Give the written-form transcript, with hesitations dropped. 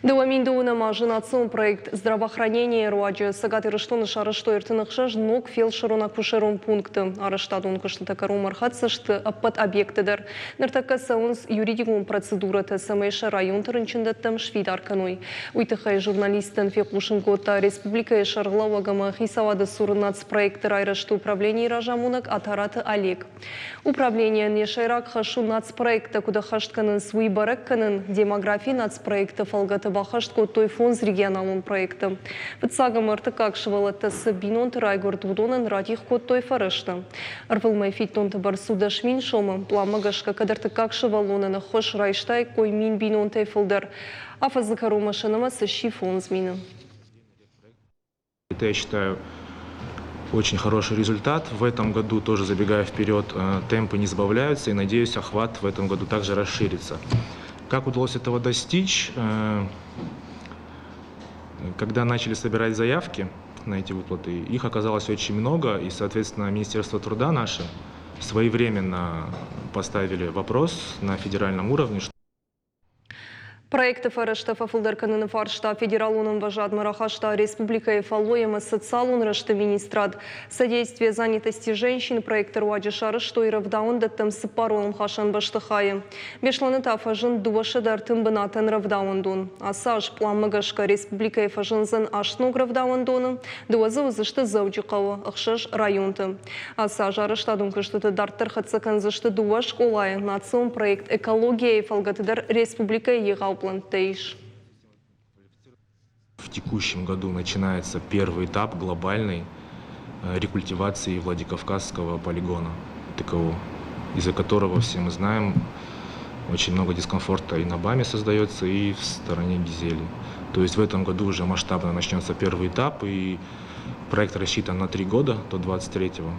2012 азы национ проект «Здравоохранение» руаджы Цӕгат Ирыстоны сарӕзтой 36 ног фелсырон-акушерон пункты. Арӕзтадон куыстытӕ кӕронмӕ ӕрхӕццӕ сты ӕппӕт объектты дӕр. Ныртӕккӕ цӕуынц юридикон процедурӕтӕ, цӕмӕй сӕ районты рынчындӕттӕм сфидар кӕной. Уый тыххӕй журналисттӕн фехъусын кодта республикӕйы сӕргълӕууӕг ӕмӕ хицауады цур нацпроектты райрӕзты управленийы разамонӕг Атараты Олег. Управленийӕн йӕ сӕйраг хӕс у нацпроекттӕ куыд ӕххӕст кӕнынц, уый бӕрӕг кӕнын. Демографийы нацпроекты фӕлгӕты баххӕст кодтой фондз регионалон проекты. Фыццаг ӕмӕ ӕртыккаг сывӕллӕттӕ цы бинонты райгуырд, уыдонӕн радих кодтой фӕрӕзтӕ. Ӕрвылмӕй фиддонты бӕрц у 10 000 сомы. Пъланмӕ гӕсгӕ кӕд ӕртыккаг сывӕллонӕн ӕххуыс райстаиккой 1000 бинонтӕй фылдӕр. Афӕдзы кӕронмӕ сӕ нымӕц сси 5000. Это, я считаю, очень хороший результат. В этом году, тоже забегая вперед, темпы не сбавляются, и, надеюсь, охват в этом году также расширится. Как удалось этого достичь? Когда начали собирать заявки на эти выплаты, их оказалось очень много, и, соответственно, Министерство труда наше своевременно поставили вопрос на федеральном уровне. Проекты фӕрӕзтӕ фӕфылдӕр кӕныны фарста федералон ӕмвӕзадмӕ рахаста республикӕйы фӕллой ӕмӕ социалон рӕзты министрад. «Содействие занятости женщин» проекты руаджы сарӕзтой рӕвдауӕндӕттӕм цыппар уӕлӕмхасӕн бӕстыхайы. Беслӕны та фӕзынд 230 бынатӕн рӕвдауӕндон. Ацы аз пъланмӕ гӕсгӕ республикӕйы фӕзындзӕн аст ног рӕвдауӕндоны, дыууӕ дзы уыдзысты Дзӕуджыхъӕуы, ӕхсӕз районты. Ацы аз арӕзтадон куыстыты дарддӕр хӕццӕ кӕндзысты дыууӕ скъолайы. Национ проект «Экология»-йы фӕлгӕты дӕр республикӕйы егъау пълӕнттӕ ис. В текущем году начинается первый этап глобальной рекультивации Владикавказского полигона ТКО, из-за которого, все мы знаем, очень много дискомфорта и на БАМе создается, и в стороне Гизели. То есть в этом году уже масштабно начнется первый этап, и проект рассчитан на 3 года, до 23-го.